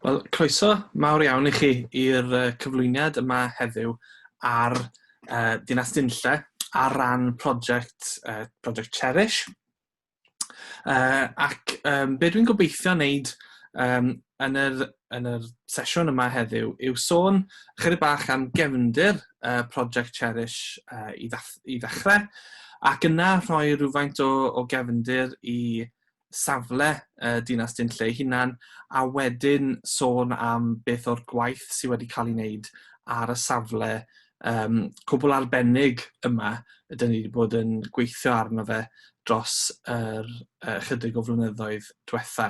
Wel, croeso mawr iawn i chi i'r cyflwyniad yma heddiw ar Dinas Dinlle ar ran prosiect, Project Cherish. Ac be dwi'n gobeithio wneud yn yr, yn yr sesiwn yma heddiw yw sôn chydig bach am gefndir Project Cherish i, i ddechrau, ac yna rhoi rhywfaint o, o gefndir i safle Dinas Dinlle ei hunan, a wedyn sôn am beth o'r gwaith sydd wedi cael ei wneud ar y safle um, cwbl arbennig yma ydyn ni wedi bod yn gweithio arno fe dros yr chydig o flynyddoedd diwetha.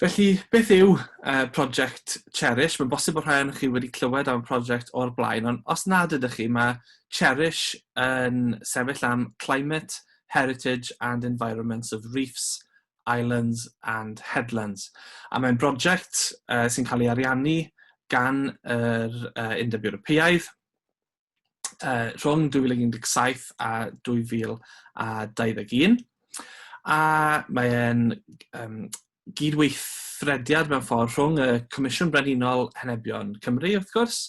Felly, beth yw prosiect Cherish? Mae'n bosib bod rhai ohonoch chi wedi clywed am y prosiect o'r blaen, ond os nad ydych chi, mae Cherish yn sefyll am Climate, Heritage and Environments of Reefs, Islands and Headlands. A mae'n brosiect sy'n cael ei ariannu gan yr Undeb Ewropeaidd, rhwng 2017 a 2021. A mae e'n gydweithrediad mewn ffordd rhwng y Comisiwn Brenhinol Henebion Cymru, wrth gwrs,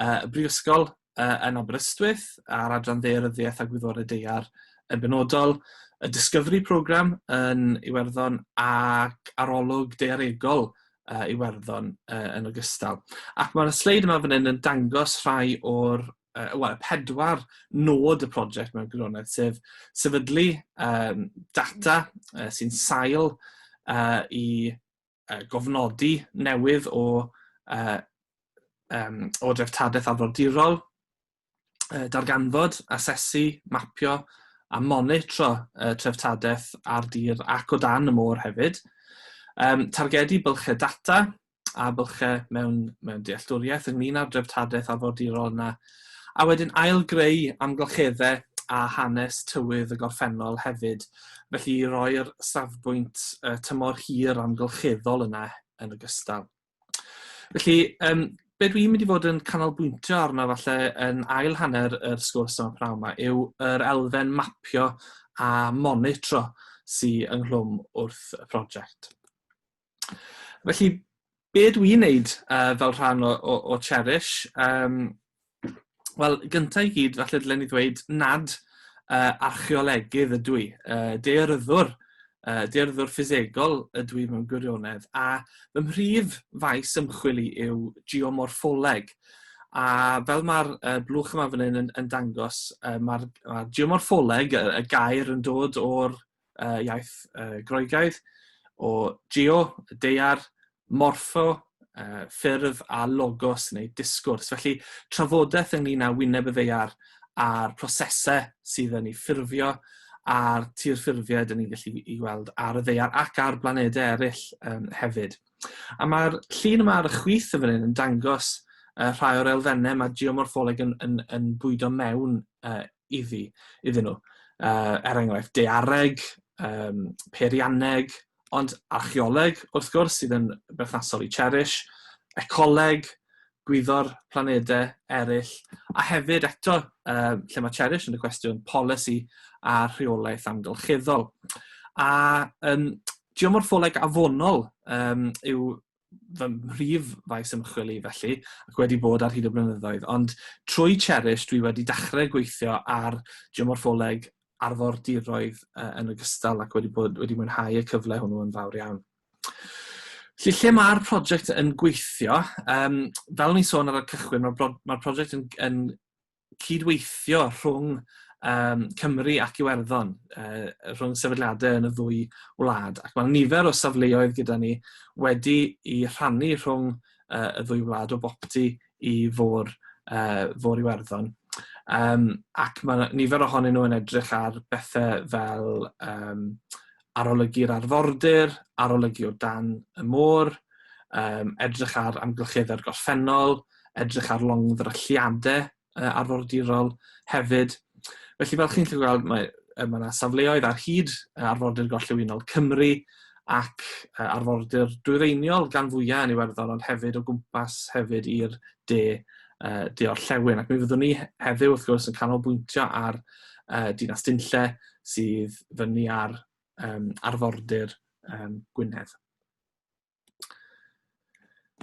y Brifysgol yn Aberystwyth a'r Adran Ddaearyddiaeth a Gwyddorau Daear yn benodol, y Discovery Programme yn Iwerddon ac Arolwg Daearegol Iwerddon yn ogystal. Ac mae'r sleid yma fan hyn yn dangos rhai o'r wel, pedwar nod y prosiect mewn gwirionedd, sef sefydlu data sy'n sail i gofnodi newydd o, o dreftadaeth arfordirol, darganfod, asesu, mapio a monitro treftadaeth ar dir ac o dan y môr hefyd. Targedu bylchau data a bylchau mewn, mewn dealltwriaeth ynglyn â'r dreftadaeth arfordirol yna, a wedyn ail-greu amgylcheddau a hanes tywydd y gorffennol hefyd, felly i roi'r safbwynt tymor hir amgylcheddol yna yn ogystal. Felly, be dwi'n mynd i fod yn canolbwyntio arno falle yn ail hanner yr sgwrs yma pnawn yma yw yr elfen mapio a monitro sy ynghlwm wrth y prosiect. Felly, be dwi'n neud fel rhan o, o, o Cherish? Wel, gyntaf i gyd, falle dylen ni ddweud nad archeolegydd ydw i. Daearyddwr, daearyddwr ffisegol ydw i mewn gwirionedd, a fy mhrif faes ymchwil i yw geomorffoleg. A fel mae'r blwch yma fan hyn yn, yn dangos, mae'r ma geomorffoleg, y, y gair yn dod o'r iaith Groegaidd, o geo, y daear, morpho, ffurf a logos neu disgwrs. Felly trafodaeth ynglyn â wyneb y ddaear a'r prosesau sydd yn ei ffurfio a'r tirffurfiau dyn ni'n gallu i weld ar y ddaear ac ar blanedau eraill hefyd. A mae'r llun yma ar y chwith yn fan hyn yn dangos rhai o'r elfennau mae geomorffoleg yn, yn, yn bwydo mewn iddi, iddyn nhw. Er enghraifft, daeareg, peirianneg, ond archeoleg, wrth gwrs, sydd yn berthnasol i Cherish, ecoleg, gwyddor planedau eraill, a hefyd eto, lle mae Cherish yn y cwestiwn, polisi a rheolaeth amgylcheddol. A geomorffoleg afonol yw fy mhrif faes ymchwil i felly, ac wedi bod ar hyd y blynyddoedd, ond trwy Cherish dwi wedi dechrau gweithio ar geomorffoleg arfordiroedd yn ogystal ac wedi bod wedi mwynhau y cyfle hwnnw yn fawr iawn. Felly lle mae'r prosiect yn gweithio? Fel o'n i'n sôn ar y cychwyn, mae'r mae prosiect yn, yn cydweithio rhwng Cymru ac Iwerddon, rhwng sefydliadau yn y ddwy wlad. Ac mae nifer o safleoedd gyda ni wedi i rhannu rhwng y ddwy wlad o boptu i fôr, fôr Iwerddon. Ac mae nifer ohonyn nhw yn edrych ar bethau fel arolygu'r arfordir, arolygu o dan y môr, edrych ar amgylcheddau'r gorffennol, edrych ar longddrylliadau arfordirol hefyd. Felly fel chi'n gallu gweld, mae, mae yna safleoedd ar hyd arfordir gorllewinol Cymru ac arfordir dwyreiniol gan fwyaf yn Iwerddon, ond hefyd o gwmpas hefyd i'r de, de orllewin. Ac mi fyddwn ni heddiw, wrth gwrs, yn canolbwyntio ar Dinas Dinlle, sydd fyny ar arfordir Gwynedd.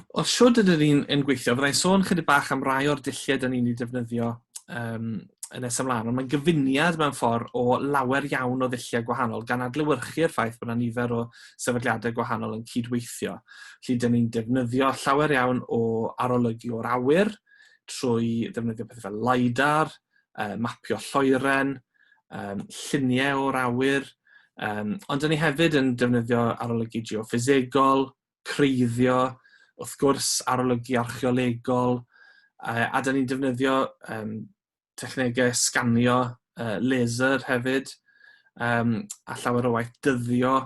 Wel, siwr ydyn ni'n yn gweithio, fyddai'n sôn chydig bach am rai o'r dulliau dyn ni'n ei defnyddio yn nes ymlaen, ond mae'n gyfuniad mewn ffordd o lawer iawn o ddulliau gwahanol, gan adlewyrchu'r ffaith bod yna nifer o sefydliadau gwahanol yn cydweithio. Felly, dyn ni'n defnyddio llawer iawn o arolygu o'r awyr, trwy ddefnyddio pethau fel LiDAR, mapio lloeren, lluniau o'r awyr, ond dyn ni hefyd yn defnyddio arolygu geoffisegol, creiddio, wrth gwrs arolygu archeolegol, a dyn ni'n defnyddio technegau sganio laser hefyd, a llawer o waith dyddio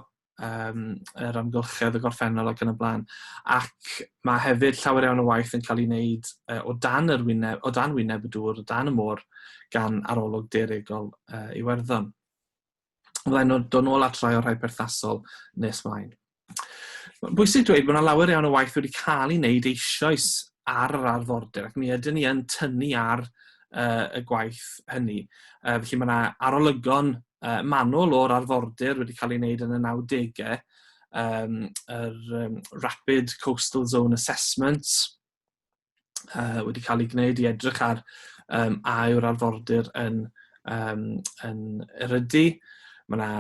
yr amgylchedd, y gorffennol ac yn y blaen. Ac mae hefyd llawer iawn o waith yn cael ei wneud o dan yr wyneb, o dan wyneb y dŵr, o dan y môr, gan Arolwg Daearegol Iwerddon. Fyddai'n dod nôl at rai o'r rhai perthnasol nes mlaen. Mae'n bwysig dweud bod yna lawer iawn o waith wedi cael ei wneud eisoes ar yr arfordir, ac mi ydyn ni yn tynnu ar y gwaith hynny. Felly mae yna arolygon manwl o'r arfordir wedi cael ei wneud yn y 90au, yr Rapid Coastal Zone Assessments wedi cael ei gwneud i edrych ar a yw'r arfordir yn erydu. Mae yna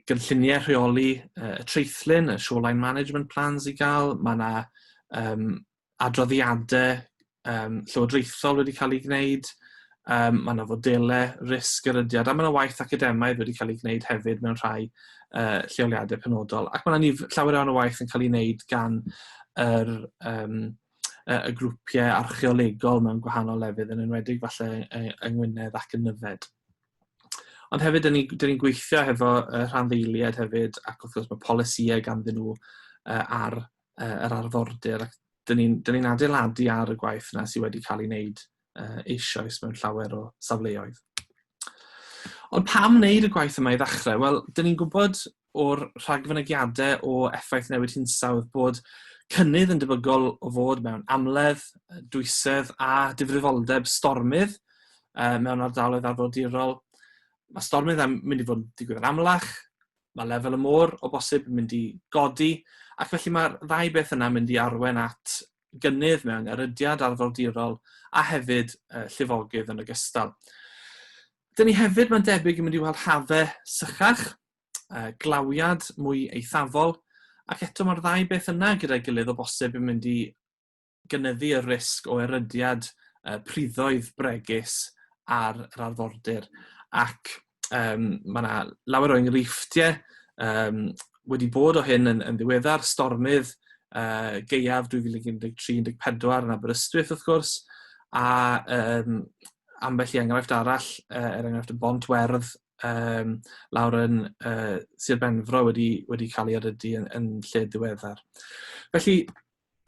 gynlluniau rheoli y traethlin, y Shoreline Management Plans i gael. Mae yna adroddiadau llywodraethol wedi cael ei gwneud. Mae yna fodelau risg erydiad, a mae yna waith academaidd wedi cael ei gwneud hefyd mewn rhai lleoliadau penodol. Ac mae yna llawer iawn o waith yn cael ei wneud gan y grwpiau archeolegol mewn gwahanol lefydd, yn enwedig falle yng Ngwynedd ac yn Nyfed. Ond hefyd, dyn ni'n ni gweithio hefo rhanddeiliaid hefyd, ac wrth gwrs mae polisïau ganddyn nhw ar yr arfordir, ac dyn ni'n ni adeiladu ar y gwaith yna sydd wedi cael ei wneud eisoes mewn llawer o safleoedd. Ond pam wneud y gwaith yma i ddechrau? Wel, dyn ni'n gwybod o'r rhagfynegiadau o effaith newid hinsawdd bod cynnydd yn debygol o fod mewn amledd, dwysedd a difrifoldeb stormydd mewn ardaloedd arfordirol. Mae stormydd yn mynd i fod yn digwydd yn amlach, mae lefel y môr o bosib yn mynd i godi, ac felly mae'r ddau beth yna mynd i arwain at gynnydd mewn erydiad arfordirol a hefyd llifogydd yn ogystal. Dyn ni hefyd, mae'n debyg, yn mynd i weld hafau sychach, glawiad mwy eithafol, ac eto mae'r ddau beth yna gyda'i gilydd o bosib yn mynd i gynyddu y risg o erydiad priddoedd bregus ar yr arfordir. Ac mae yna lawer o enghreifftiau wedi bod o hyn yn ddiweddar, stormydd gaeaf 2013-14 yn Aberystwyth wrth gwrs, a ambell i enghraifft arall, er enghraifft y Bont Werdd lawr yn Sir Benfro wedi cael ei erydu yn lled ddiweddar. Felly,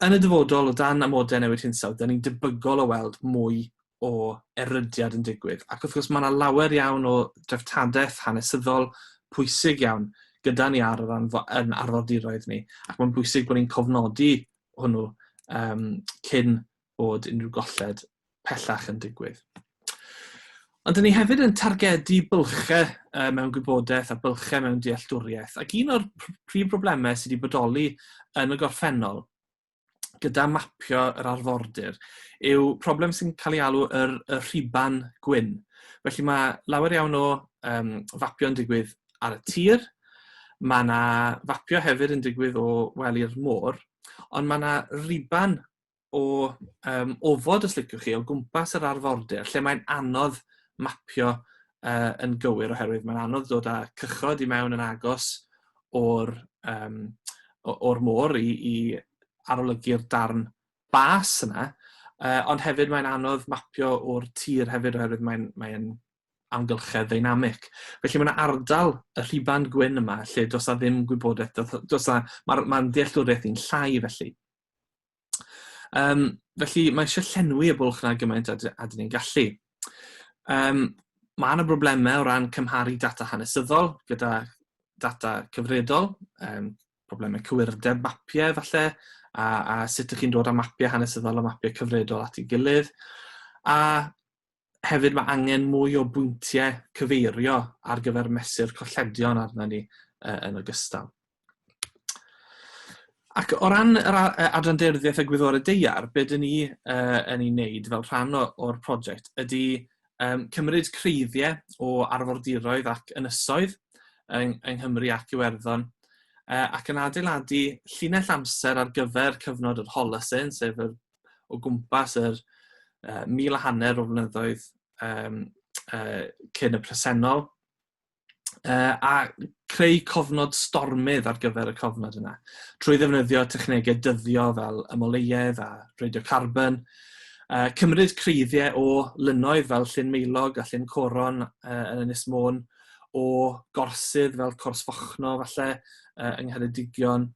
yn y dyfodol, o dan amodau newid hinsawdd, da ni'n debygol o weld mwy o erydiad yn digwydd. Ac wrth gwrs, mae yna lawer iawn o dreftadaeth hanesyddol pwysig iawn gyda ni ar yr yn arfordiroedd ni, ac mae'n bwysig bod ni'n cofnodi hwnnw cyn bod unrhyw golled pellach yn digwydd. Ond dyn ni hefyd yn targedu bylchau mewn gwybodaeth a bylchau mewn dealltwriaeth. Ac un o'r prif broblemau sydd wedi bodoli yn y gorffennol gyda mapio yr arfordir yw problem sy'n cael ei alw y rhuban gwyn. Felly mae lawer iawn o fapio yn digwydd ar y tir, mae yna fapio hefyd yn digwydd o wely'r môr, ond mae yna ruban o ofod, os liciwch chi, o gwmpas yr arfordir, lle mae'n anodd mapio yn gywir, oherwydd mae'n anodd dod â cychod i mewn yn agos o'r môr i arolygu'r darn bas yna, ond hefyd mae'n anodd mapio o'r tir hefyd, oherwydd mae amgylchedd ddeinamig. Felly mae yna ardal y rhuban gwyn yma lle does 'na ddim gwybodaeth, does 'na, mae'r dealltwriaeth ni'n llai felly. Felly mae eisiau llenwi y bwlch yna gymaint a dyn ni'n gallu. Mae yna broblemau o ran cymharu data hanesyddol gyda data cyfredol, problemau cywirdeb mapiau falle, a sut ydych chi'n dod â mapiau hanesyddol a mapiau cyfredol at ei gilydd. A hefyd mae angen mwy o bwyntiau cyfeirio ar gyfer mesur colledion arna ni yn ogystal. Ac o ran yr adran daearyddiaeth a gwyddorau daear, be dyn ni yn ei wneud fel rhan o'r prosiect ydy cymryd creiddiau o arfordiroedd ac ynysoedd yng Nghymru ac Iwerddon, ac yn adeiladu llinell amser ar gyfer cyfnod yr Holocene, sef o gwmpas yr 1,500 o flynyddoedd cyn y presennol, a creu cofnod stormydd ar gyfer y cofnod yna, trwy ddefnyddio technegau dyddio fel ymoleuedd a radiocarbon, cymryd creiddiau o lynnoedd fel Llyn Maelog a Llyn Coron yn Ynys Môn, o gorsydd fel Cors Fochno falle yng Ngheredigion,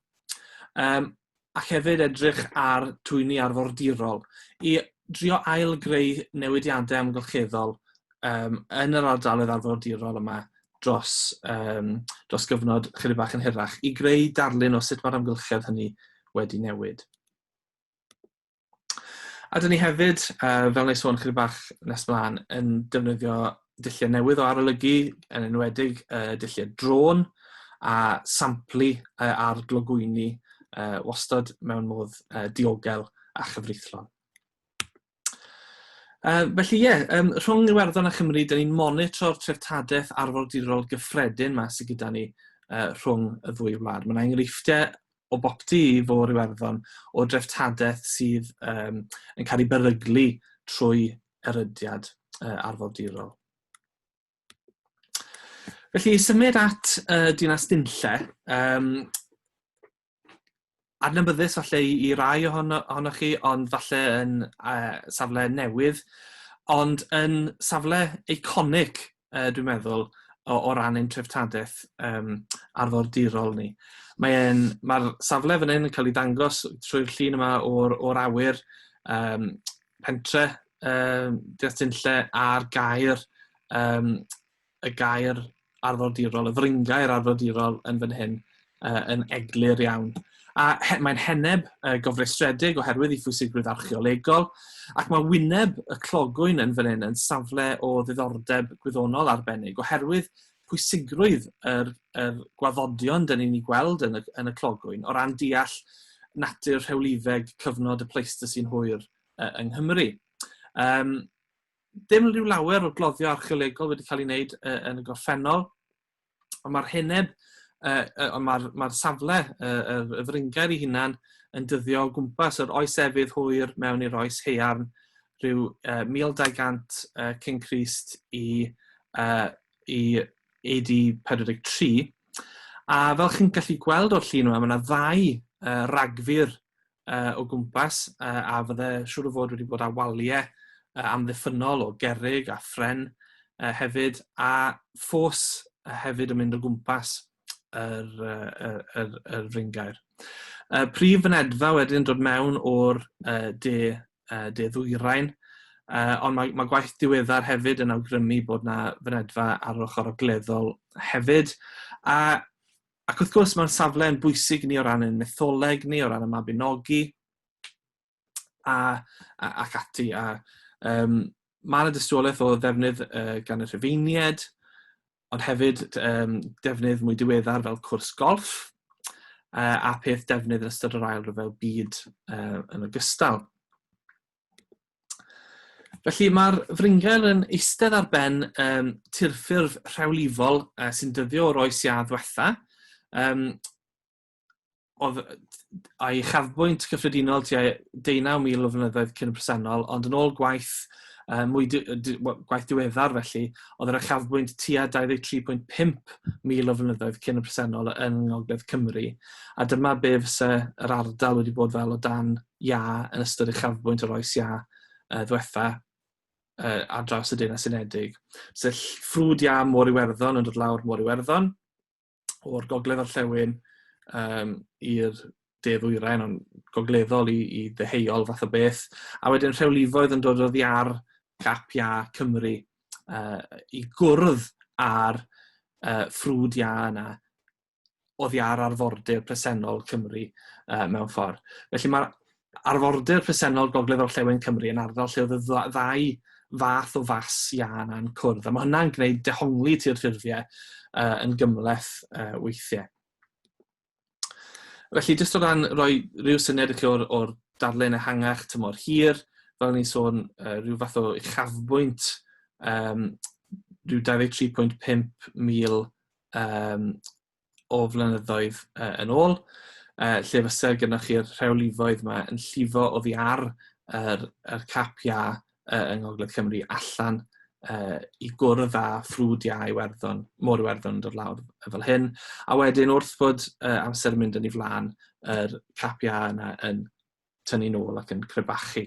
ac hefyd edrych ar twyni arfordirol i drio ail-greu newidiadau amgylcheddol yn yr ardaloedd arfordirol yma dros gyfnod chydig bach yn hirach i greu darlun o sut mae'r amgylchedd hynny wedi newid. A dyn ni hefyd, fel wna i sôn chydig bach nes mlaen, yn defnyddio dulliau newydd o arolygu, yn enwedig dulliau drôn a samplu ar glogwyni wastad mewn modd diogel a chyfreithlon. Felly ie, rhwng Iwerddon a Chymru, dyn ni'n monitro'r treftadaeth arfordirol gyffredin 'ma sydd gyda ni rhwng y ddwy wlad. Mae yna enghreifftiau o boptu i fôr Iwerddon o dreftadaeth sydd yn cael ei beryglu trwy erydiad arfordirol. Felly, i symud at Dinas Dinlle, adnabyddus falle i rai ohonoch chi, ond falle yn safle newydd, ond yn safle eiconic, dwi'n meddwl, o ran ein treftadaeth arfordirol ni. Mae'r safle fan hyn yn cael ei ddangos trwy'r llun yma o'r awyr, pentre Dinas Dinlle a'r gaer, y gaer arfordirol, y fryngaer arfordirol yn fan hyn, yn eglur iawn. A mae'n heneb gofrestredig oherwydd ei phwysigrwydd archeolegol, ac mae wyneb y clogwyn yn fan hyn yn safle o ddiddordeb gwyddonol arbennig oherwydd pwysigrwydd yr gwaddodion dyn ni'n ei gweld yn y clogwyn o ran deall natur rhewlifeg cyfnod y Pleistocene hwyr yng Nghymru. Dim rhyw lawer o gloddio archeolegol wedi cael ei wneud yn y gorffennol, ond mae'r heneb, ond mae'r safle, y fryngaer ei hunan, yn dyddio o gwmpas yr oes efydd hwyr mewn i'r oes haearn, rhyw 1200 cyn Crist i AD 43. A fel chi'n gallu gweld o'r llun yma, mae yna ddau ragfur o gwmpas, a fydde siŵr o fod wedi bod â waliau amddiffynnol o gerrig a phren hefyd, a ffos hefyd yn mynd o gwmpas yr fryngaer. Prif fynedfa wedyn dod mewn o'r de ddwyrain, ond mae gwaith diweddar hefyd yn awgrymu bod 'na fynedfa ar yr ochr ogleddol hefyd, ac wrth gwrs mae'r safle yn bwysig i ni o ran ein mytholeg ni, o ran y Mabinogi, ac ati. A mae yna dystiolaeth o ddefnydd gan y Rhufeiniaid, ond hefyd defnydd mwy diweddar fel cwrs golff, a peth defnydd yn ystod yr Ail Ryfel Byd yn ogystal. Felly mae'r fryngaer yn eistedd ar ben tirffurf rhewlifol sy'n dyddio o'r oes iâ ddwetha. Oedd a'i chafbwynt cyffredinol tua 19,000 o flynyddoedd cyn y presennol, ond yn ôl gwaith mwy di, di, gwaith diweddar felly, oedd yr uchafbwynt tua 23.5 mil o flynyddoedd cyn y presennol yng Ngogledd Cymru. A dyma be fysa yr ardal wedi bod fel o dan iâ yn ystod uchafbwynt yr oes iâ ddwetha ar draws y Deyrnas Unedig. Sef ffrwd iâ Môr Iwerddon yn dod lawr Môr Iwerddon o'r gogledd orllewin i'r de ddwyrain, ond gogleddol i ddeheuol fath o beth. A wedyn rhewlifoedd yn dod oddi ar gap iâ Cymru i gwrdd â'r ffrwd iâ yna oddi ar arfordir presennol Cymru mewn ffordd. Felly mae'r arfordir presennol Gogledd Orllewin Cymru yn ardal lle oedd y ddau fath o fas iâ yna'n cwrdd, a mae hynna'n gwneud dehongli tirffurfiau yn gymhleth weithiau. Felly, jyst o ran rhoi rhyw syniad i chi o'r, or darlun ehangach tymor hir, fel ni'n sôn, rhyw fath o uchafbwynt, rhyw 23.5 mil o flynyddoedd yn ôl, lle fysa gyda chi'r rhewlifoedd yma yn llifo oddi ar yr, yr cap iâ yng Ngogledd Cymru allan i gwrdd â ffrwd iâ Iwerddon, môr Iwerddon yn dod lawr fel hyn. A wedyn wrth fod amser yn mynd yn ei flaen, yr cap iâ yna yn tynnu nôl ac yn crebachu.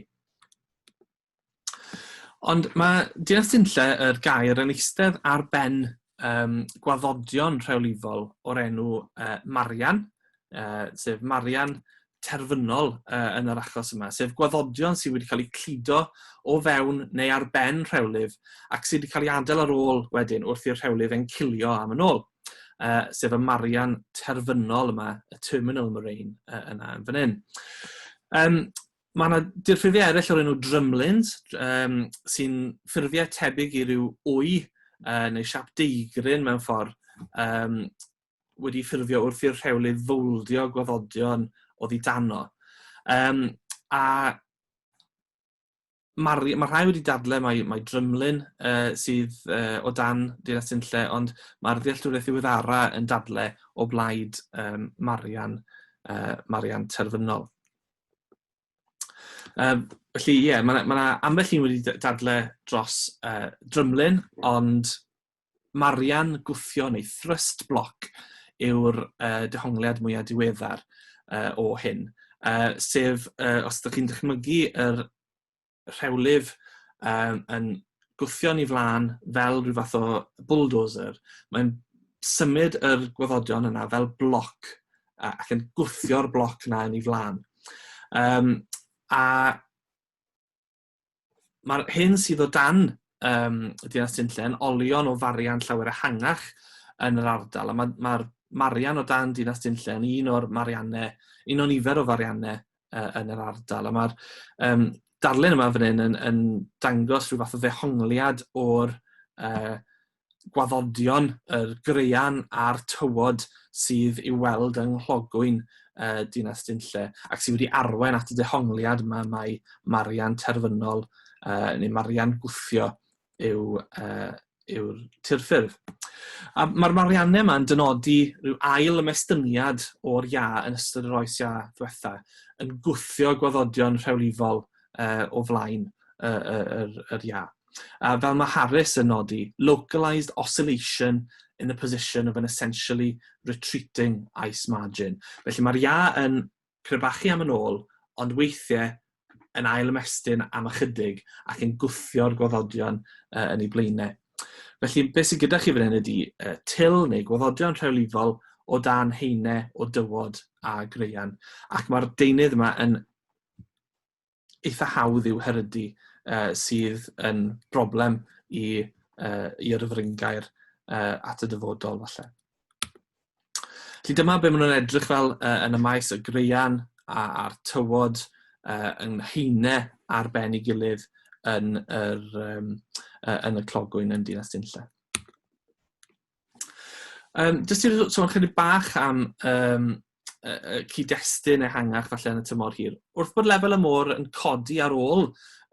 Ond mae Dinas Dinlle, yr gair, yn eistedd ar ben gwaddodion rhewlifol o'r enw Marian, sef Marian terfynol yn yr achos yma, sef gwaddodion sydd wedi cael eu cludo o fewn neu ar ben rhewlif ac sydd wedi cael ei adael ar ôl wedyn wrth i'r rhewlif encilio am yn ôl, sef y marian terfynol yma, y terminal moraine yna yn fan hyn. Mae yna dirffurfiau eraill o'r enw drumlins, sy'n ffurfiau tebyg i ryw wy neu siap deigryn mewn ffordd, wedi ffurfio wrth i'r rhewlydd fowldio gwaddodion oddi dano. A mae, mae rhai wedi dadle mae, mae drymlin sydd o dan Dinas Dinlle, ond mae'r ddealltwriaeth ddiweddara yn dadle o blaid Marian, Marian terfynol. Felly ie, yeah, mae yna ma ambell un wedi dadle dros drymlin, ond Marian gwthio neu thrust block yw'r dehongliad mwyaf diweddar o hyn. Sef, os ydych chi'n dychmygu yr rhewlif yn gwthio yn ei flaen fel rhyw fath o bulldozer, mae'n symud yr gwaddodion yna fel bloc ac yn gwthio'r bloc yna yn ei flaen. A Mae'r hyn sydd o dan Dinas Dinlle yn olion o farian llawer ehangach yn yr ardal, a mae'r ma marian o dan Dinas Dinlle yn un o'r mariannau, un o nifer o fariannau yn yr ardal, a mae'r darlun yma fan hyn yn, yn dangos rhyw fath o ddehongliad o'r gwaddodion, yr graean a'r tywod sydd i'w weld yng nghlogwyn Dinas Dinlle, ac sydd wedi arwain at y dehongliad yma mai Marian terfynol neu Marian gwthio yw, yw'r tirffurf. A mae'r Mariannau yma yn dynodi rhyw ail ymestyniad o'r iâ yn ystod yr oes iâ ddiwetha, yn gwthio gwaddodion rhewlifol o flaen yr, yr iâ. A fel mae Harris yn nodi, localised oscillation in the position of an essentially retreating ice margin. Felly mae'r iâ yn crebachu am yn ôl, ond weithiau yn ail ymestyn am ychydig ac yn gwthio'r gwaddodion yn ei blaenau. Felly beth sydd gyda chi fan hyn ydy til neu gwaddodion rhewlifol o dan haenau o dywod a graean. Ac mae'r deunydd yma yn eitha hawdd i'w herydu sydd yn broblem i, i'r fryngaer at y dyfodol falle. Felly dyma be maen nhw'n edrych fel yn y maes, y graean a'r tywod yng nghaenau ar ben ei gilydd yn, yr, yn y clogwyn yn Dinas Dinlle. Jyst i sôn chydig bach am y cyd-destun ehangach falle yn y tymor hir. Wrth bod lefel y môr yn codi ar ôl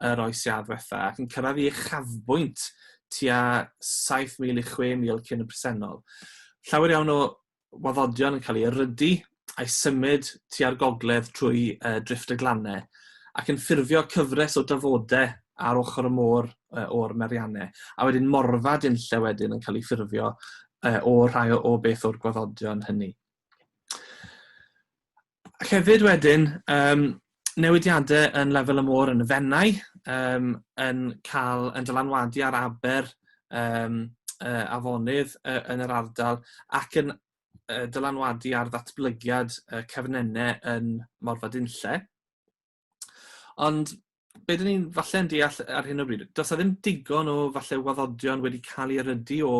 yr oes iâ ddiwetha ac yn cyrraedd ei uchafbwynt tua 7,000 i 6,000 cyn y presennol, llawer iawn o waddodion yn cael ei erydu a'i symud tua'r gogledd trwy drifft y glannau ac yn ffurfio cyfres o dafodau ar ochr y môr o'r Meriannau. A wedyn morfa Dinlle wedyn yn cael ei ffurfio o rhai o, o beth o'r gwaddodion hynny. Ac hefyd wedyn, newidiadau yn lefel y môr yn y Fenai, yn cael, yn dylanwadu ar aber afonydd yn yr ardal ac yn dylanwadu ar ddatblygiad cefnennau yn Morfa Dinlle. Ond be dyn ni'n falle'n deall ar hyn o bryd, does 'na ddim digon o falle waddodion wedi cael ei erydu o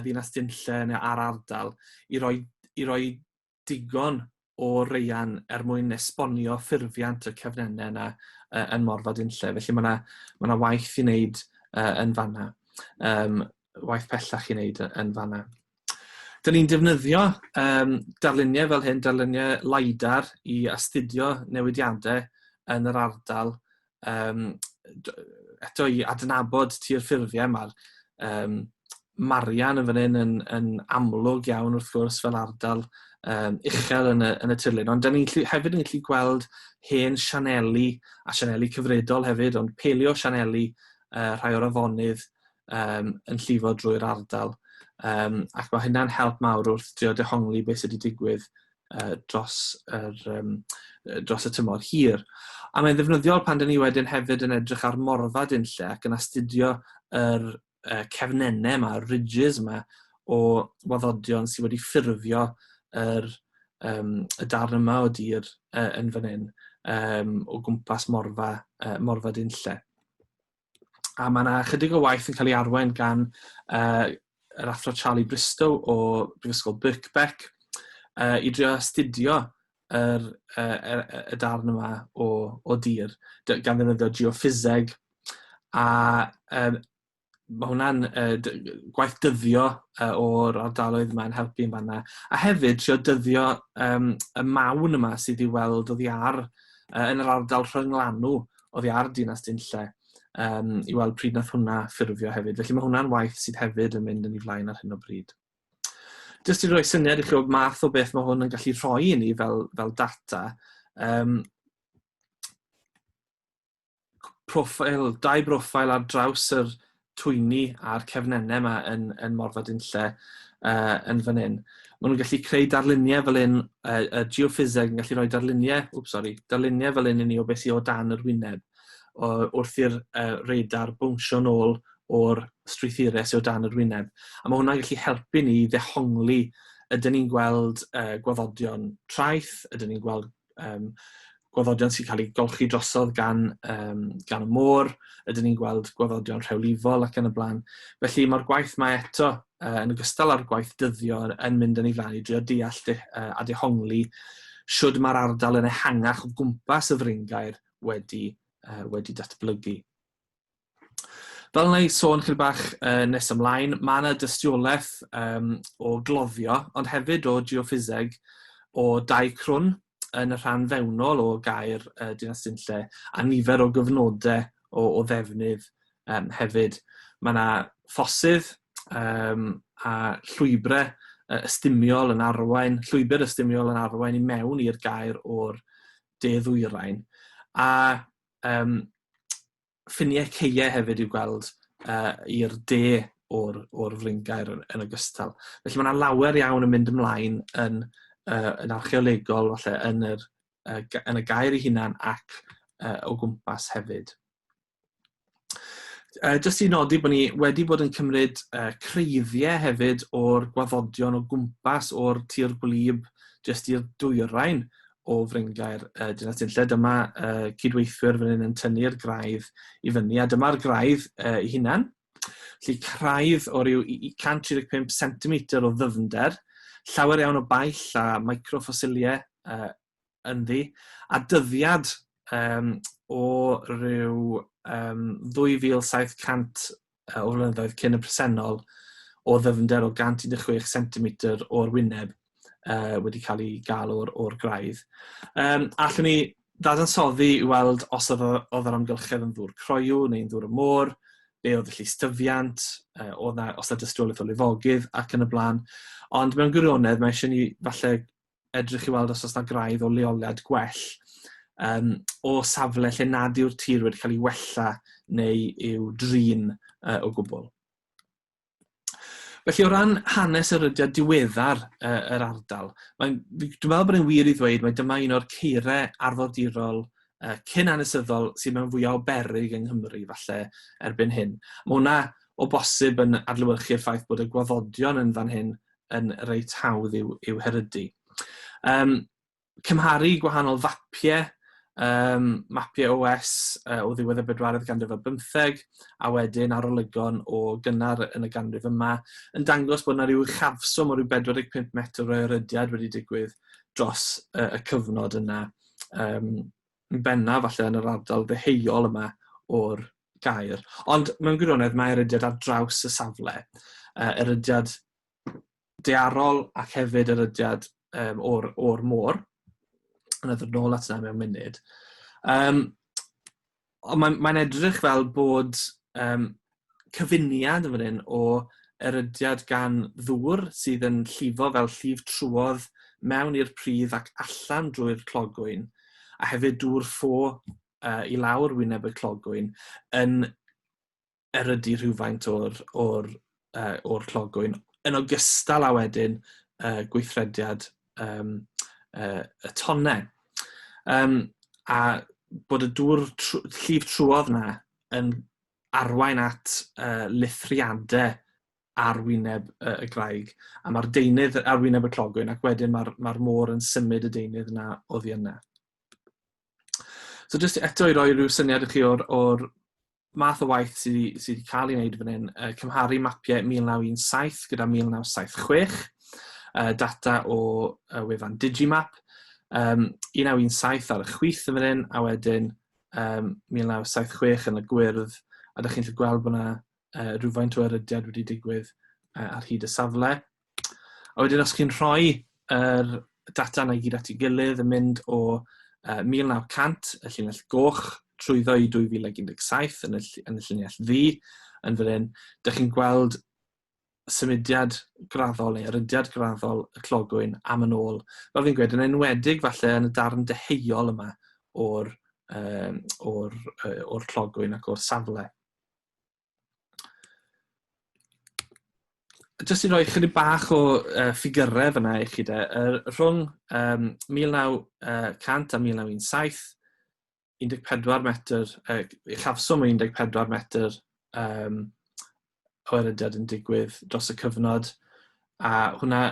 ddinas Dinlle neu ar ardal i roi, i roi digon o reian er mwyn esbonio ffurfiant y cefnennau yna yn Morfa Dinlle. Felly mae yna ma 'na waith i wneud yn fanna, waith pellach i wneud yn fanna. Dyn ni'n defnyddio darluniau fel hyn, darluniau LiDAR, i astudio newidiadau yn yr ardal, eto i adnabod tir ffurfiau. Mae'r Marian yn fan hyn yn amlwg iawn wrth gwrs fel ardal uchel yn y tirlun, ond dyn ni'n hefyd yn gallu gweld hen sianeli a sianeli cyfredol hefyd, ond paleo sianeli rhai o'r afonydd yn llifo drwy'r ardal. Ac mae hynna'n help mawr wrth drio dehongli beth sydd wedi digwydd dros y tymor hir. A mae'n ddefnyddiol pan dyn ni wedyn hefyd yn edrych ar morfa Dinlle ac yn astudio yr cefnennau yma, y ridges yma o waddodion sydd wedi ffurfio y darn yma o dir yn fan hyn, o gwmpas morfa Dinlle. A mae yna chydig o waith yn cael ei arwain gan yr athro Charlie Bristow o Brifysgol Birkbeck i drio astudio y darn yma o dir, gan ddefnyddio geoffiseg. A mae hwnna'n gwaith dyddio o'r ardaloedd yma yn helpu yn fanna. A hefyd trio dyddio y mawn yma sydd i'w weld oddi ar, yn yr ardal rhynglanw oddi ar Dinas Dinlle, i weld pryd nath hwnna ffurfio hefyd. Felly mae hwnna'n waith sydd hefyd yn mynd yn ei flaen ar hyn o bryd. Jyst i roi syniad i chi o'r math o beth mae hwn yn gallu rhoi i ni fel data, proffil, dau broffail ar draws yr twyni a'r cefnennau yma yn Morfa Dinlle yn fan hyn. Maen nhw'n gallu creu darluniau fel hyn, y geoffiseg yn gallu rhoi darluniau, wps, sorry, darluniau fel hyn i ni o beth sydd o dan yr wyneb, wrth i'r radar bownsio nôl o'r strwythurau sydd o dan yr wyneb. A mae hwnna'n gallu helpu ni i ddehongli, ydyn ni'n gweld gwaddodion traeth, ydyn ni'n gweld gwaddodion sy'n cael eu golchi drosodd gan y môr, ydyn ni'n gweld gwaddodion rhewlifol ac yn y blaen. Felly mae'r gwaith mae eto, yn ogystal â'r gwaith dyddio, yn mynd yn ei flaen i drio deall a dehongli shwd mae'r ardal yn ehangach o gwmpas y fryngaer wedi datblygu. Fel wna i sôn chydig bach nes ymlaen, mae yna dystiolaeth o gloddio, ond hefyd o geoffiseg o dai crwn yn y rhan fewnol o gaer Dinas Dinlle, a nifer o gyfnodau o ddefnydd hefyd. Mae yna ffosydd a llwybrau ystumiol yn arwain, llwybr ystumiol yn arwain i mewn i'r gaer o'r de-ddwyrain, a ffiniau caeau hefyd i'w gweld i'r de o'r fryngaer yn ogystal. Felly mae yna lawer iawn yn mynd ymlaen yn archeolegol, falle yn y gaer ei hunan ac o gwmpas hefyd. Jyst i nodi bod ni wedi bod yn cymryd creiddiau hefyd o'r gwaddodion o gwmpas o'r tir gwlyb jyst i'r dwyrain o fryngaer Dinas Dinlle. Dyma cydweithwyr fan hyn yn tynnu'r graidd i fyny, a dyma'r graidd ei hunan. Felly craidd o ryw 135 cm o ddyfnder, llawer iawn o baill a microffosiliau ynddi, a dyddiad o ryw 2700 o flynyddoedd cyn y presennol o ddyfnder o 116 cm o'r wyneb wedi cael ei gael o'r graidd. Allwn ni ddadansoddi i weld os oedd yr amgylchedd yn ddŵr croyw neu'n ddŵr y môr, be oedd y llystyfiant, oedd na, os na dystiolaeth o lifogydd ac yn y blaen. Ond mewn gwirionedd mae eisiau ni falle edrych i weld os oes 'na graidd o leoliad gwell o safle lle nad yw'r tir wedi cael ei wella neu i'w drin o gwbl. Felly o ran hanes erydiad diweddar yr ardal, dwi'n meddwl bod e'n wir i ddweud mai dyma un o'r caerau arfordirol cyn-hanesyddol sydd mewn fwyaf o beryg yng Nghymru falle erbyn hyn. Mae hwnna o bosib yn adlewyrchu'r ffaith bod y gwaddodion yn fan hyn yn reit hawdd i'w herydu. Cymharu gwahanol fapiau, mapiau OS o ddiwedd y bedwaredd ganrif ar bymtheg, a wedyn arolygon o gynnar yn y ganrif yma, yn dangos bod yna rhyw uchafswm o ryw 45 metr o erydiad wedi digwydd dros y cyfnod yna, yn bennaf falle yn yr ardal ddeheuol yma o'r gaer. Ond mewn gwirionedd mae erydiad ar draws y safle. Erydiad daearol ac hefyd erydiad o'r, or môr. Yna ddod nôl at yna mewn munud. Ond mae'n mae edrych fel bod cyfuniad yn fan hyn o erydiad gan ddŵr sydd yn llifo fel llif trwodd mewn i'r pridd ac allan drwy'r clogwyn, a hefyd dŵr ffo i lawr wyneb y clogwyn yn erydu rhywfaint o'r, or, or clogwyn, yn ogystal â wedyn gweithrediad y tonnau. A bod y dŵr tr llif trwodd na yn arwain at lithriadau ar wyneb y, y graig, a mae'r deunydd ar wyneb y clogwyn, ac wedyn mae'r mae môr yn symud y deunydd yna oddi yna. So jyst eto i roi rhyw syniad i chi o'r, or math o waith sydd wedi, sy wedi cael ei wneud fan hyn, cymharu mapiau 1917 gyda 1976, data o wefan Digimap, 1917 ar y chwith yn fan hyn, a wedyn 1976 yn y gwyrdd, a ydych chi'n gallu gweld bod yna rhywfaint o erydiad wedi digwydd ar hyd y safle. A wedyn os chi'n rhoi yr data yna i gyd at ei gilydd yn mynd o 1900, y llinell goch, trwyddo i 2017 yn y, yn y llinell ddu yn fan hyn, dych chi'n gweld symudiad graddol neu erydiad graddol y clogwyn am yn ôl. Fel fi'n gweud, yn enwedig falle yn y darn deheuol yma o'r, um, or, or clogwyn ac o'r safle. Jyst i roi chydig bach o ffigyrau fyna i chi de, rhwng 1900 a 1917, 14 metr, uchafswm o 14 metr o erydiad yn digwydd dros y cyfnod, a hwnna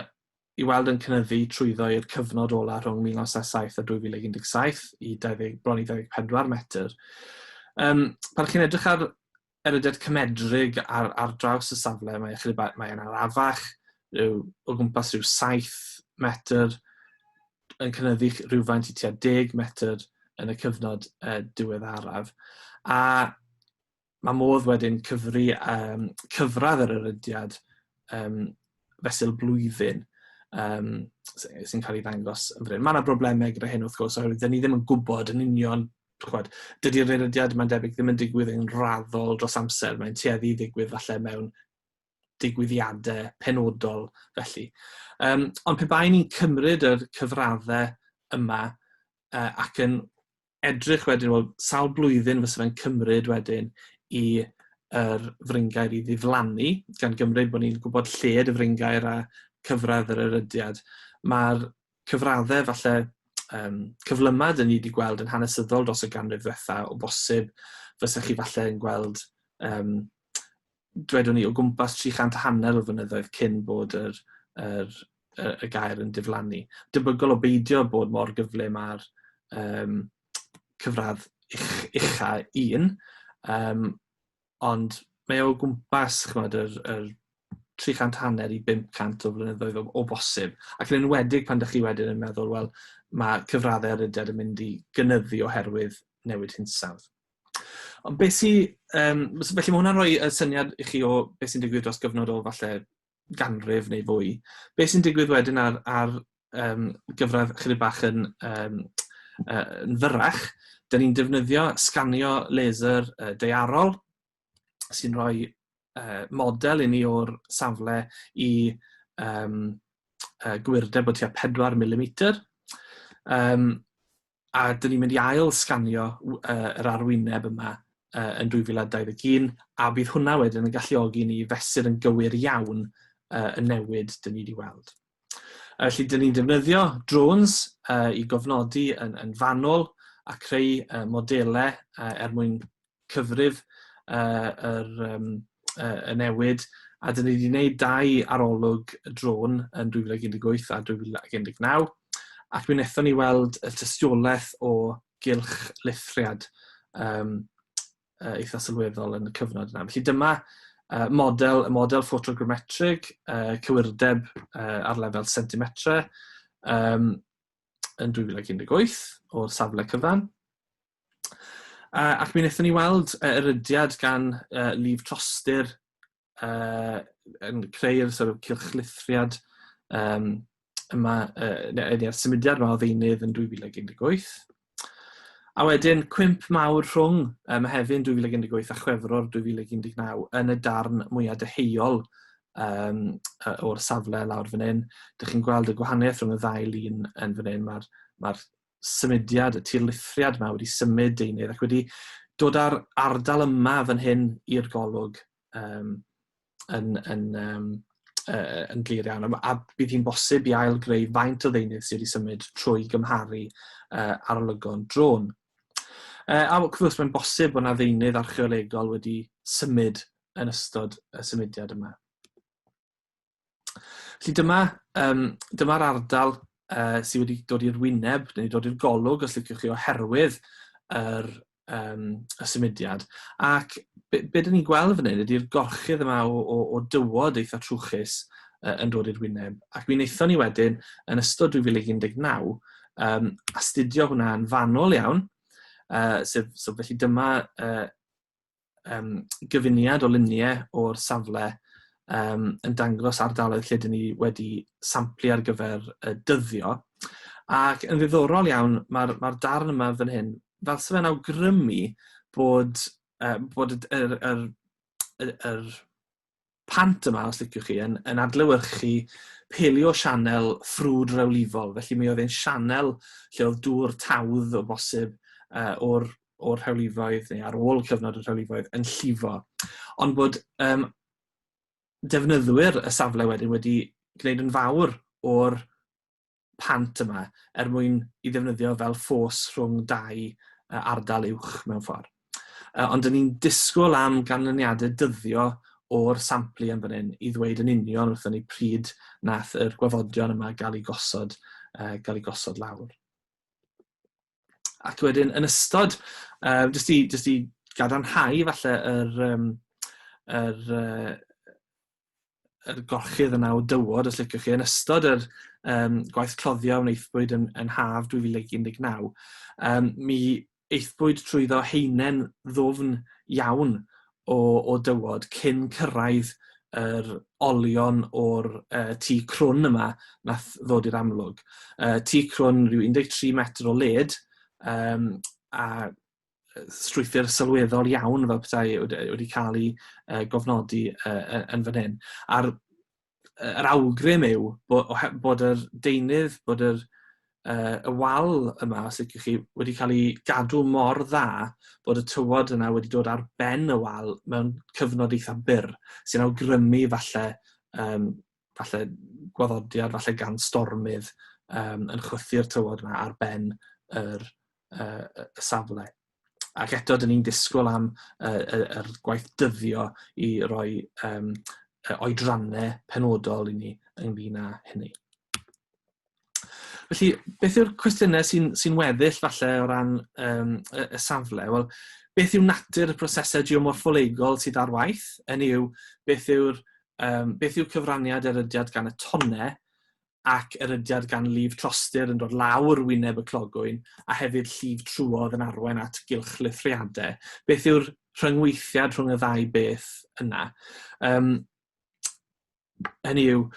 i weld yn cynyddu trwyddo i'r cyfnod ola rhwng 1977 a 2017 i 20, bron i 24 metr. Pan chi'n edrych ar erydiad cymedrig ar, ar draws y safle, mae ychydig ba, mae yn arafach, rhyw, o gwmpas rhyw 7 metr, yn cynyddu rhywfaint i tua 10 metr yn y cyfnod diweddaraf. A mae modd wedyn cyfri cyfradd yr erydiad fesul blwyddyn sy'n cael ei ddangos yn fan hyn. Mae yna broblemau gyda hyn wrth gwrs, oherwydd dyn ni ddim yn gwybod yn union, chwad, dydy'r erydiad mae'n debyg ddim yn digwydd yn raddol dros amser, mae'n tueddu i ddigwydd falle mewn digwyddiadau penodol felly. Ond pe bai ni'n cymryd yr cyfraddau yma ac yn edrych wedyn, wel, sawl blwyddyn fysa fe'n cymryd wedyn i yr fryngaer i ddiflannu, gan gymryd bod ni'n gwybod lled y fryngaer a cyfradd yr erydiad. Mae'r cyfraddau falle cyflymau dyn ni wedi gweld yn hanesyddol dros y ganrif ddiwetha o bosib fysa chi falle yn gweld dwedwn ni, o gwmpas 300 a hanner o flynyddoedd cyn bod yr, yr, y, y gair yn diflannu. Debygol o beidio bod mor gyflym â'r cyfradd uch, ucha un, ond mae o gwmpas chymod, yr, yr 300 hanner i 500 o flynyddoedd o, o bosib. Ac yn enwedig pan ydych chi wedyn yn meddwl, wel, mae cyfraddau erydiad yn mynd i gynyddu oherwydd newid hinsawdd. Ond beth sy... Felly mae hwnna'n rhoi y syniad i chi o beth sy'n digwydd dros gyfnod o falle ganrif neu fwy. Beth sy'n digwydd wedyn ar, ar gyfradd chydig bach yn, yn fyrrach, dyn ni'n defnyddio sganio laser daearol sy'n rhoi model i ni o'r safle i gwirdeb o tua 4 mm. A dyn ni'n mynd i ail sganio yr arwyneb yma yn 2021, a bydd hwnna wedyn yn galluogi ni fesur yn gywir iawn y newid dyn ni wedi weld. Felly, dyn ni'n defnyddio drones i gofnodi yn, yn fanwl a creu modelau er mwyn cyfrif yr, y newid, a dyn ni wedi gwneud dau arolwg drôn yn 2018 a 2019, ac mi wnaethon ni weld y tystiolaeth o gylch lithriad eitha sylweddol yn y cyfnod yna. Felly dyma model, y model ffotogrametrig, cywirdeb ar lefel centimetre yn 2018 o'r safle cyfan. Ac mi wnaethon ni weld erydiad gan lif trostur yn creu'r sort of cylchlithriad um, yma, neu'r symudiad yma o ddeunydd yn 2018. A wedyn cwymp mawr rhwng Mehefin 2018 a Chwefror 2019 yn y darn mwyaf deheuol um, o'r safle lawr fan hyn. Dych chi'n gweld y gwahaniaeth rhwng y ddau lun yn fan hyn. Mae'r mae symudiad, y tirlithriad yma wedi symud deunydd ac wedi dod â'r ardal yma fan hyn i'r golwg um, yn, yn, um, yn glir iawn. A bydd hi'n bosib i ail-greu faint o ddeunydd sydd wedi symud trwy gymharu arolygon drôn. A wrth gwrs mae'n bosib bod yna ddeunydd archeolegol wedi symud yn ystod y symudiad yma. Felly dyma, um, dyma'r ardal sydd wedi dod i'r wyneb, neu dod i'r golwg, os liciwch chi, oherwydd yr, um, y symudiad. Ac be, be dyn ni'n gweld fan hyn ydy'r gorchudd yma o, o, o dywod eitha trwchus yn dod i'r wyneb. Ac mi wnaethon ni wedyn, yn ystod 2019, um, astudio hwnna yn fanwl iawn. Sef, so felly dyma um, gyfuniad o luniau o'r safle um, yn dangos ardaloedd lle dyn ni wedi samplu ar gyfer dyddio. Ac yn ddiddorol iawn, mae'r mae darn yma fan hyn, fel sydd fe'n awgrymu bod, bod yr, yr, yr, yr pant yma, os liciwch chi, yn, yn adlewyrchu pelio sianel ffrwd rewlifol. Felly mi oedd e'n sianel lle oedd dŵr tawdd o bosib o'r, o'r rhewlifoedd neu ar ôl cyfnod y rhewlifoedd yn llifo. Ond bod um, defnyddwyr y safle wedyn wedi gwneud yn fawr o'r pant yma er mwyn i ddefnyddio fel ffos rhwng dau ardal uwch mewn ffordd. Ond dyn ni'n disgwyl am ganlyniadau dyddio o'r samplu yn fan hyn i ddweud yn union wrthon ni pryd nath yr gwaddodion yma gael eu gosod, gael eu gosod lawr. Ac wedyn yn ystod, jyst i, jyst i gadarnhau falle yr, um, yr, yr gorchudd yna o dywod, os liciwch chi, yn ystod yr um, gwaith cloddio wnaethpwyd yn, yn haf 2019, um, mi eithpwyd trwyddo heinen ddwfn iawn o, o dywod cyn cyrraedd yr olion o'r tŷ crwn yma nath ddod i'r amlwg. Tŷ crwn rhyw 13 metr o led, um, a strwythur sylweddol iawn fel petai wedi cael ei gofnodi yn fan hyn. A'r yr awgrym yw bod, bod yr deunydd, bod yr, y wal yma, os ydych chi, wedi cael ei gadw mor dda bod y tywod yna wedi dod ar ben y wal mewn cyfnod eitha byr, sy'n awgrymu falle, um, falle gwaddodiad, falle gan stormydd um, yn chwythu'r tywod yma ar ben yr, y safle. Ac eto, dyn ni'n disgwyl am yr, yr gwaith dyddio i roi um, oedrannau penodol i ni ynglyn â hynny. Felly, beth yw'r cwestiynau sy'n sy weddill falle o ran um, y, y safle? Wel, beth yw natur y prosesau geomorffolegol sydd ar waith? Hynny yw, beth yw'r um, beth yw cyfraniad erydiad gan y tonnau ac erydiad gan lif trostir yn dod lawr wyneb y clogwyn a hefyd llif trwodd yn arwain at gylchlithriadau. Beth yw'r rhyngweithiad rhwng y ddau beth yna? Um, hynny yw,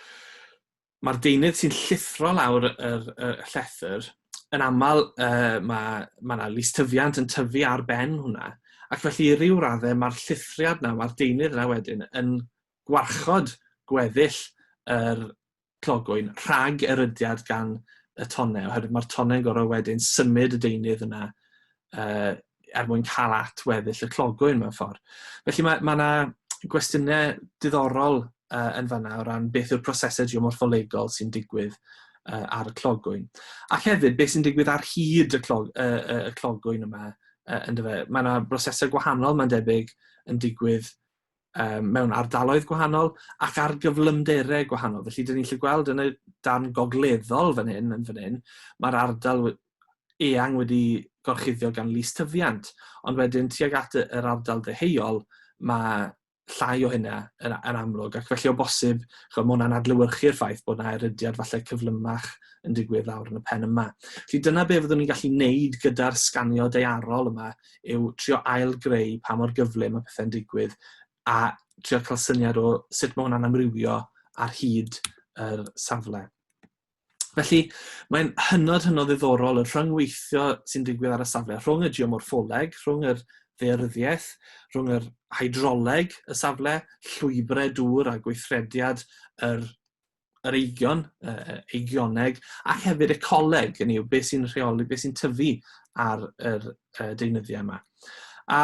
mae'r deunydd sy'n llithro lawr yr, yr llethr, yn aml mae ma 'na lystyfiant yn tyfu ar ben hwnna, ac felly i ryw raddau mae'r llithriad 'na, mae'r deunydd yna wedyn yn gwarchod gweddill yr clogwyn rhag erydiad gan y tonnau, oherwydd mae'r tonnau'n gorfod wedyn symud y deunydd yna er mwyn cael at weddill y clogwyn mewn ffordd. Felly mae, mae yna gwestiynau diddorol yn fanna o ran beth yw'r prosesau geomorffolegol sy'n digwydd ar y clogwyn. Ac hefyd, beth sy'n digwydd ar hyd y, clog, y clogwyn yma, yndyfe? Mae yna brosesau gwahanol, mae'n debyg, yn digwydd um, mewn ardaloedd gwahanol ac ar gyflymderau gwahanol. Felly, dyn ni'n gallu gweld yn y darn gogleddol fan hyn, yn fan hyn, mae'r ardal eang wedi gorchuddio gan lystyfiant, ond wedyn tuag at yr ardal ddeheuol, mae llai o hynna yn, yn amlwg, ac felly o bosib, ch'mo, ma' hwnna'n adlewyrchu'r ffaith bod 'na erydiad falle cyflymach yn digwydd lawr yn y pen yma. Felly dyna be fyddwn ni'n gallu neud gyda'r sganio daearol yma, yw trio ail-greu pa mor gyflym mae pethau'n digwydd a trio cael syniad o sut mae hwnna'n amrywio ar hyd yr safle. Felly, mae'n hynod, hynod ddiddorol y rhyngweithio sy'n digwydd ar y safle rhwng y geomorffoleg, rhwng yr ddaearyddiaeth, rhwng yr hydroleg y safle, llwybrau dŵr a gweithrediad yr, yr eigion, eigioneg, ac hefyd ecoleg, hynny yw beth sy'n rheoli, beth sy'n tyfu ar yr deunyddiau yma. A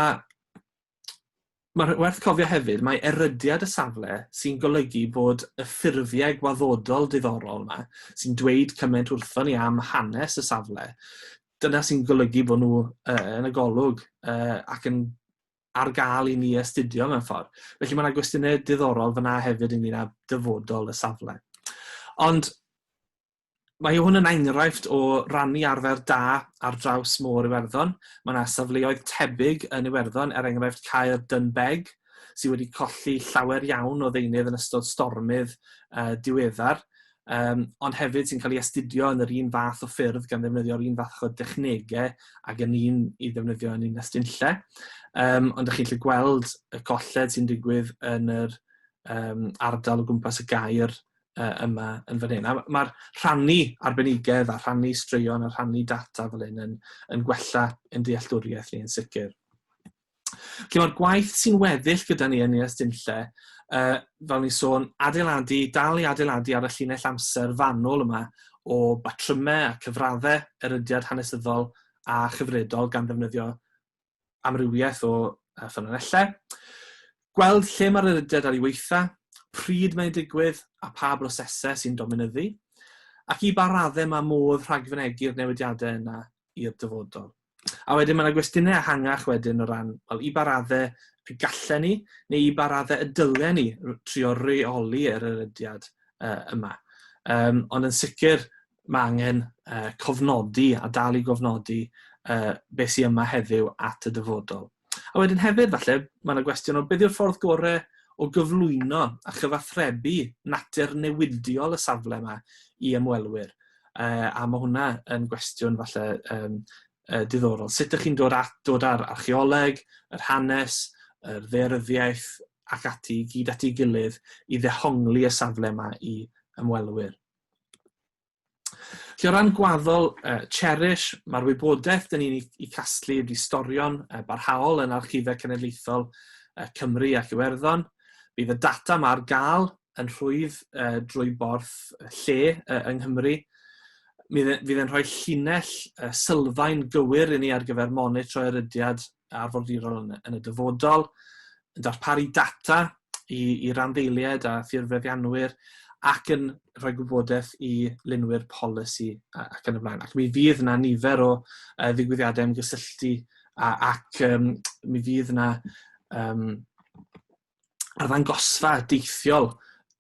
Mae'n werth cofio hefyd mai erydiad y safle sy'n golygu bod y ffurfiau gwaddodol diddorol yma, sy'n dweud cymaint wrthon ni am hanes y safle, dyna sy'n golygu bod nhw yn y golwg ac yn ar gael i ni astudio mewn ffordd. Felly mae yna gwestiynau diddorol fyna hefyd ynglyn â dyfodol y safle. Ond Mae hwn yn enghraifft o rannu arfer da ar draws môr Iwerddon. Mae yna safleoedd tebyg yn Iwerddon, er enghraifft Caer Dunbeg, sydd wedi colli llawer iawn o ddeunydd yn ystod stormydd diweddar, ond hefyd sy'n cael ei astudio yn yr un fath o ffyrdd gan ddefnyddio'r un fath o dechnegau ag yn un i ddefnyddio yn Ninas Dinlle. Ond ydych chi'n gallu gweld y colled sy'n digwydd yn yr ardal o gwmpas y gaer yma yn fan hyn. A mae'r rhannu arbenigedd a rhannu straeon a rhannu data fel hyn yn, yn gwella ein dealltwriaeth ni yn sicr. Felly mae'r gwaith sy'n weddill gyda ni yn Ninas Dinlle, fel ni'n sôn, adeiladu, dal i adeiladu ar y llinell amser fanwl yma o batrymau a cyfraddau erydiad hanesyddol a chyfredol gan ddefnyddio amrywiaeth o ffynonellau. Gweld lle mae'r erydiad ar ei weitha, pryd mae'n digwydd a pa brosesau sy'n dominyddu, ac i ba raddau mae modd rhagfynegu'r newidiadau yna i'r dyfodol. A wedyn mae yna gwestiynau ehangach wedyn o ran, wel, i ba raddau y gallen ni, neu i ba raddau y dylen ni trio reoli yr erydiad yma. Ond yn sicr, mae angen cofnodi a dal i gofnodi beth sydd yma heddiw at y dyfodol. A wedyn hefyd, falle, mae yna gwestiwn o beth yw'r ffordd gorau o gyflwyno a chyfathrebu natur newidiol y safle yma i ymwelwyr. A mae hwnna yn gwestiwn falle diddorol. Sut ydych chi'n dod, at, dod â'r archeoleg, yr hanes, yr ddaearyddiaeth ac ati i gyd at ei gilydd i ddehongli y safle yma i ymwelwyr. Felly o ran gwaddol Cherish, mae'r wybodaeth dyn ni'n ei casglu wedi storio'n barhaol yn Archifau Cenedlaethol Cymru ac Iwerddon. Bydd y data yma ar gael yn rhwydd drwy borth lle yng Nghymru. Mi fydd e'n rhoi llinell sylfaen gywir i ni ar gyfer monitro erydiad arfordirol yn, yn y dyfodol, yn darparu data i, i randdeiliaid a thirfeddianwyr ac yn rhoi gwybodaeth i lunwyr polisi ac yn y blaen. Ac mi fydd yna nifer o ddigwyddiadau ymgysylltu a, ac mi fydd yna arddangosfa deithiol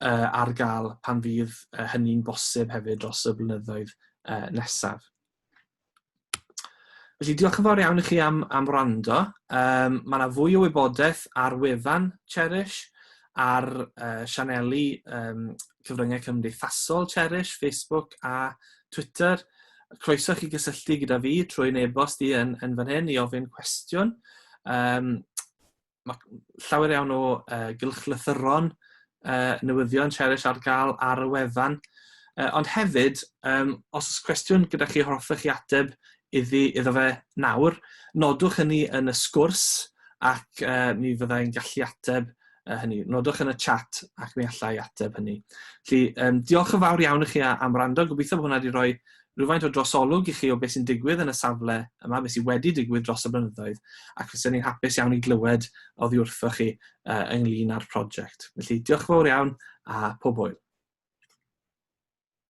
ar gael pan fydd hynny'n bosib hefyd dros y blynyddoedd nesaf. Felly diolch yn fawr iawn i chi am, am wrando. Mae yna fwy o wybodaeth ar wefan Cherish, ar sianeli cyfryngau cymdeithasol Cherish, Facebook a Twitter. Croeso chi gysylltu gyda fi trwy'n e-bost i yn, yn fan hyn i ofyn cwestiwn. Mae llawer iawn o gylchlythyron newyddion Cherish ar gael ar y wefan. Ond hefyd, os oes cwestiwn gyda chi hoffech chi ateb iddi, iddo fe nawr, nodwch hynny yn y sgwrs ac mi fyddai'n gallu ateb hynny. Nodwch yn y chat ac mi allai ateb hynny. Felly, diolch yn fawr iawn i chi am wrando. Gobeithio bod hwnna wedi rhoi rhywfaint o drosolwg i chi o beth sy'n digwydd yn y safle yma, beth sydd wedi digwydd dros y blynyddoedd, ac fyswn i'n hapus iawn i glywed oddi wrthoch chi ynglyn â'r prosiect. Felly, diolch yn fawr iawn a pob hwyl.